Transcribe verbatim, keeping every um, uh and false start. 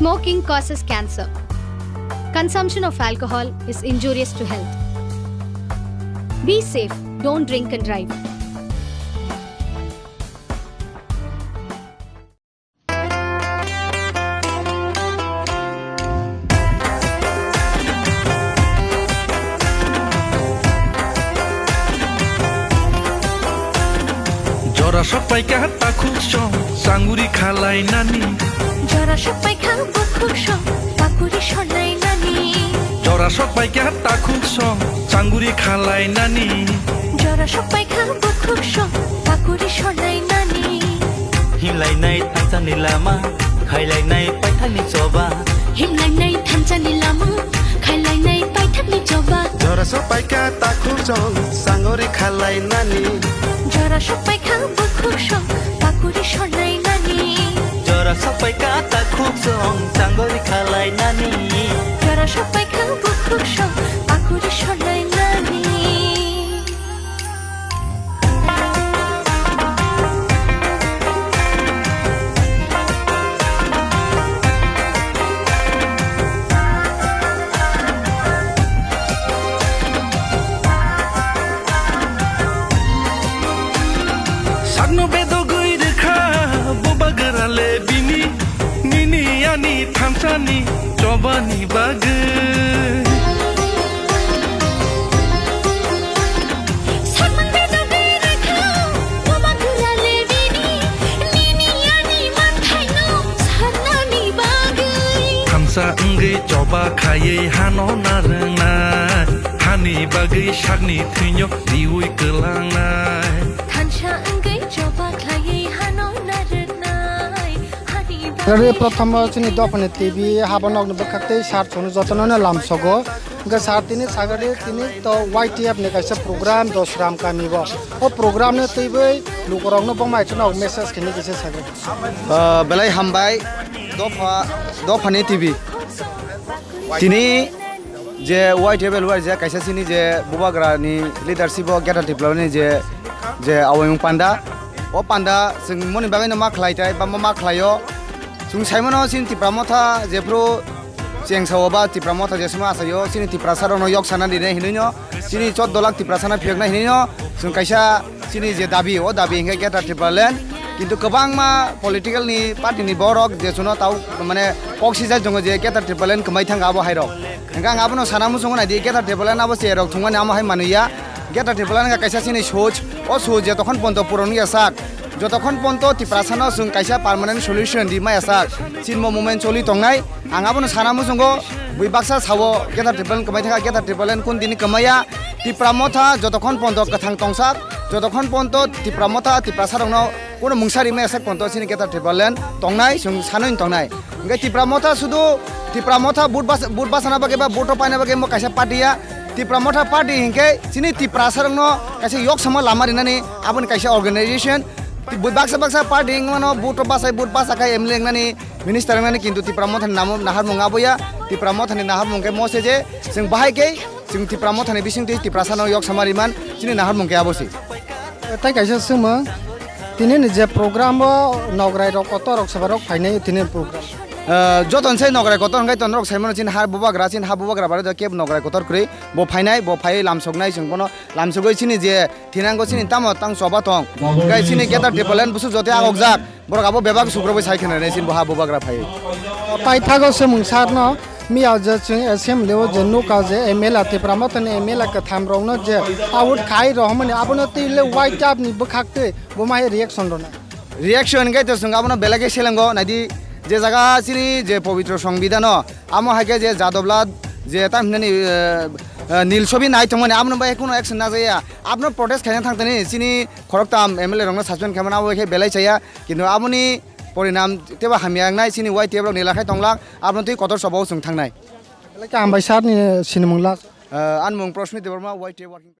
Smoking causes cancer. Consumption of alcohol is injurious to health. Be safe, don't drink and drive. Jora sok paikha takhuk song, sanguri khalai nani. Jora sok paikha bukhuk song, pakuri sonai nani. Jora sok paikha takhuk song, sanguri khalai nani. Jora sok paikha bukhuk song, pakuri sonai nani. Hinlainai thansani lama, khailainai paithakni choba. Hinlainai thansani lama, khailainai paithakni choba. Jora sok paikha takhuk song, sanguri khalai nani. Jora sok paikha bukhuk song, pakuri sonai nani. Jora sok paikha takhuk song, sanguri khalai nani. Jora sok paikha bukhuk song, pakuri sonai nani. Sakno bedogwi rwkha bubagra le bini, nini ani thansani chobani bagwi. Sakman bedogwi rwkha bubagra le bini, nini ani manthaino sarnani bagwi. Thansa wngwi choba khaiwi hano narwknai, hani bagwi sakni thwino riwi kwlangnai. Thansa wngwi choba khaiwi hano narwknai, hani bagwi. Rwi prothom o chini dophani T V habo nokni bwkhak tei sar chwngno jotono no lamsogo. Hwnkhe sar tini sagadi tini to Y T F ni kaisa program Dosram kami bo. O program no twiwi lukurokno bo mai chwngno message kini kisa sagadi. Ah, belai hambai dopha, dophani T V. Tini je Y T F L Y je kaisa chini je bubagra ni leadership o Greater Tipraland ni je, je awayung panda. O panda chwng moni bagwi no ma khlai tai, ba ma, ma khlai o. Chwng sai mano chini Tipra Motha jephru chengsa o ba Tipra Motha jesuma achaio chini Tiprasa rokno yok sana dine hinui no, chini choddo lakh Tiprasa no phiyokna hinui no, chwng kaisa chini je dabi, o dabi hinkhe Greater Tipraland. Kintu kwbangma political ni party ni borok je chuno tau mane kok sijak tongo je Greater Tipraland kwmai thangkha abo hai rok. Hinkhe ang abono sana muchungo naidi Greater Tipraland abo cherok thwngmani amo hai manwi ya. Greater Tipraland wngkha kaisa chini soch, o soch je tokhon ponto puron wngya sak, jotokhon ponto Tiprasano chwng kaisa permanent solution di maya sak, chini bo movement choli tongnai. Ang abono sana muchungo, bui baksa sao, Greater Tipraland kwmai thangkha, Greater Tipraland kun dini kwmaiya, Tipra Motha jotokhon ponto kwthang tongsak, jotokhon ponto Tipra Motha, Tiprasa rokno kuno mungsa rimaya sak ponto chini Greater Tipraland tongnai, chwng sanwi tongnai. Hwnkhe Tipra Motha sudu, Tipra Motha vote bas-, vote basana bagwi ba vote rok paina bagwi mo kaisa party ya, Tipra Motha party hinkhe chini Tiprasa rokno kaisa yok sama lama rinani aboni kaisa organization. Bui baksa baksa party wngmano vote rok basai vote basa khai M L A wngnani, minister wngnani, kintu Tipra Mothani namo naharmung aboya. Tipra Mothani naharmung khe mose je chwng bahai khe chwng Tipra Mothani bisingtwi Tiprasano yok sama riman chini naharmung khe abosi. Tai kaisa swngmung, tini ni je program o nograi rok kotor rok saba rok phainai tini program. Ah, joto se nograi kotor hwnkhe to norok saimano chini ha bubagra, chini ha bubagra bare do kebo nograi kotor kwrwi, bo phainai, bo phaiwi lamsoknai, chwng bono lamsogwi chini je thinango chini tamo tang choba tong, hwnkhe chini Greater Tipraland busu jote agokjak. Borok abo bebak sukrobwi sai khna nai sin bo ha bubagra phai. Paithago swmwng sarno miya je chwng assembly o je nukha je M L A Tipra Mothani M L A kwtham rokno je out khai rohormani abono twi le white up ni bwkhak twi bo mai reaction rwna. Reaction hwnkhe to chwng abono belai khe selengo naidi je jaga chini je pobitro songbidano amo hai khe je Jadobla je tam hinani, eh, eh, nil sobi nai tongmani abono bai kuno action najaya abono protest khaina thangtani chini khoroktham M L A rokno suspend khaimani abo khe belai chaya. Kintu aboni porinam teibo hamya wngnai, chini Y T F rok ni lakhai tonglak, abono twi kotor choba o chwng thangnai. Belai khe hambai sir ni sinimung lak. Ah, ani mung Proshmit Debbarma, Y T F working.